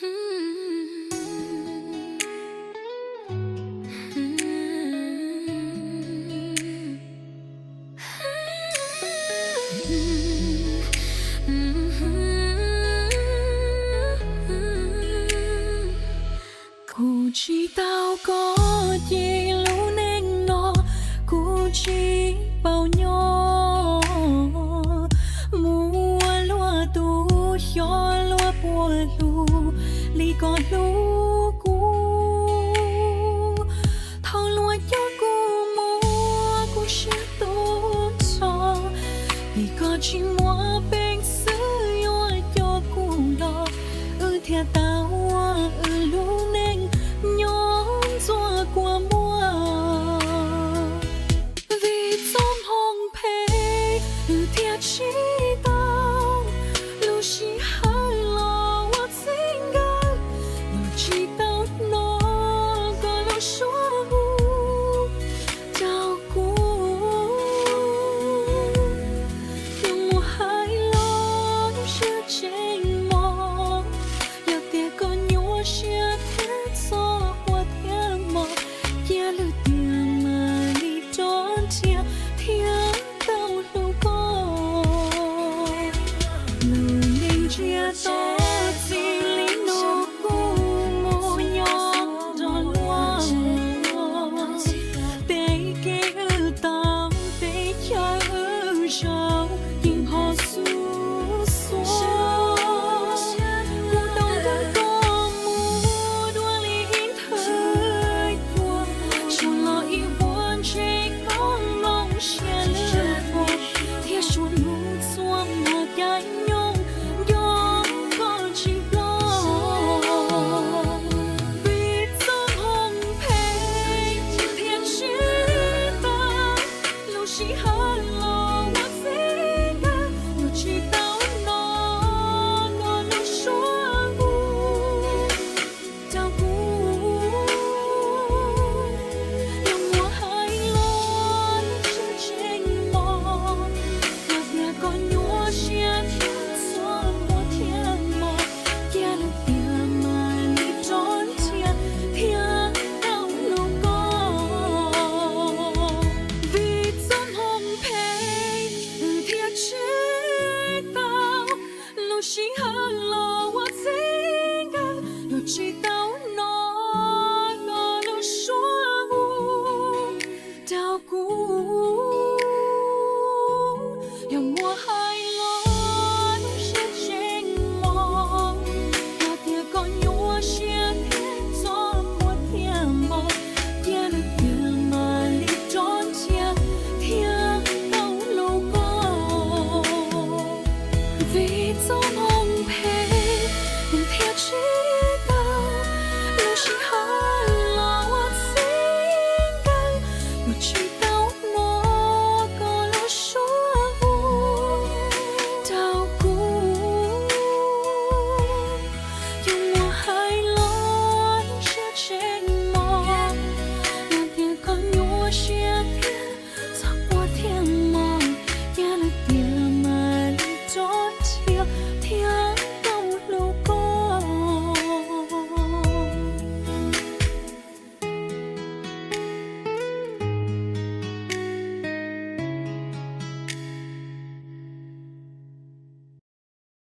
Kuv tsis tau koj ces lub neej no kuv tsis paub nyob. Muaj luag tus xyov luag puas hlub li koj hlub kuv. Thaum luag coj kuv mus kuv siab tu nrho, vim koj tsis muaj peev xwm yuav coj kuv los, wb thiaj tau ua wb lub neej nyob ntxuav kua muag. Vim txoj hmoo phem wb thiaj tsis tau, lub sij hawm los ua txij nkawm, luag tsis tau hnov koj lub suab hu rau kuv. Yuav muab hais los lub siab tseem mos, yog tias koj nyuaj siab thiab txom nyem thiab mos, cia lwm tiam mam li rov nrhiav thiab tau hlub koj. Lub neej ntsiag to txij li no kuv mus nyob nrog luag, tej kev wb tau, tej chaw wb zaum yeej ho xub xuav. Kuv tau nrog koj mus dua li ib nthwv cua, suav los ib vuag ntsej koj mloog siab lwj ua, thiab suav hnub txhua hmo caij nyoog nco koj tsis ploj. Vim txoj hmoo phem thiaj tsis tau, lub sij hawm los ua txij nkawm, luag tsis tau hnov koj lub suab hu rau kuv. Yuav muab hais los lub siab tseem mos, yog tias koj nyuaj siab thiab txom nyem thiab mos, cia lwm tiam mam li rov nrhiav thiab tau hlub koj. Vim txoj hmoo phem wb thiaj tsis tau, lub sij hawm los ua txij nkawm, luag tsis tau hnov koj lub suab hu rau kuv. Yog muab hais los lub siab tseem mos, yog tias koj nyuaj siab thiab txom nyem thiab mos, cia lwm tiam mam li rov nrhiav thiab tau hlub koj. Vim txoj hmoo phem wb thiaj tsis tau, lub sij hawm los ua txij nkawm, luag tsis tau hnov koj lub suab hu rau kuv. Yuav muab hais los lub siab tseem mos, yog tias koj nyuaj siab thiab txom nyem thiab mos, cia lwm tiam mam li rov nrhiav thiab